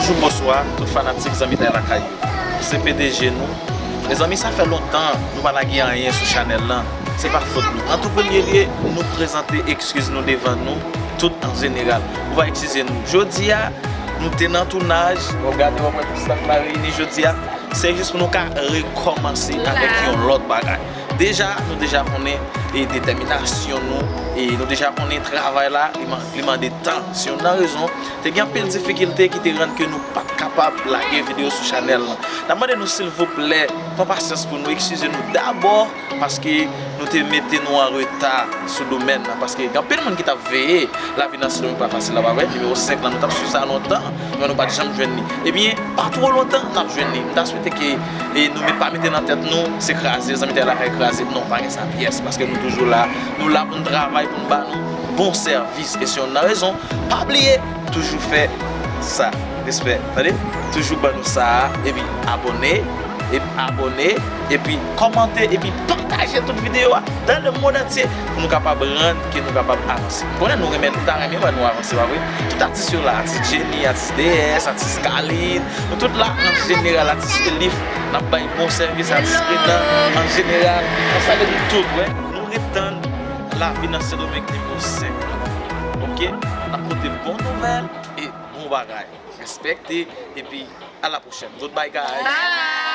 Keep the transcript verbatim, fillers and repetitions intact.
Bonjou, bonswa, tout fanatik Zanmitay Lakay yo. Se P D G nou. Mezanmi, sa fè lontan nou pa lage anyen sou chanèl lan. Se pa fòt nou. An tou premye lye, nou prezante eskiz nou devan nou tout an jeneral. Nou va eskize nou. Jodi a, nou te nan tounaj. Bon, gade, w ap wè tout staff la reyini jodi a. Se jis pou nou ka rekòmanse avèk yon lòt bagay. Deja, nou deja konnen e detèminasyon nou, e nou deja konnen travay la, li man- li mande tan. Se youn nan rezon, te gen anpil difikilte ki te rann ke nou pa t kapab lage videyo sou chanèl lan. N ap mande nou, silvouplè, pran pasyans pou nou, eskize nou dabò, paske nou te mete nou an reta sou domèn nan, paske gen anpil moun ki t ap veye lavi nan Sendomeng pa fasil la, pa vre? Nimewo senk lan, nou t ap swiv sa lontan, men nou pa t janm jwenn li. Ebyen, pa twò lontan, n ap jwenn li. M ta swete ke e nou met, pa mete nan tèt nou, se kraze, Zanmitay Lakay kraze. Non, pa gen sa pyès, paske nou toujou la. Nou la pou n travay, pou n ba nou bon sèvis. E se youn nan rezon, pa bliye, toujou fè sa. Respè, tande? Toujou ban nou sa, epi abòne, epi abòne, epi kòmante, epi pataje tout videyo a dans le monde entier pou nou kapab rann, ke nou kapab avanse. M konnen nou renmen, nou ta renmen wè nou avanse, pa vre? Tout atis yo la, atis Jenny, atis D S, atis Kalin, nou tout la, an jeneral, atis Elif, n ap bay bon sèvis, atis Renan, an jeneral, n ap salye nou tout, wè. Nou ret tann lavi nan Sendomeng nimewo senk lan. Oke? N ap pote bon nouvèl e bon bagay. Respekte, epi a la pwochèn. Goodbye, guys.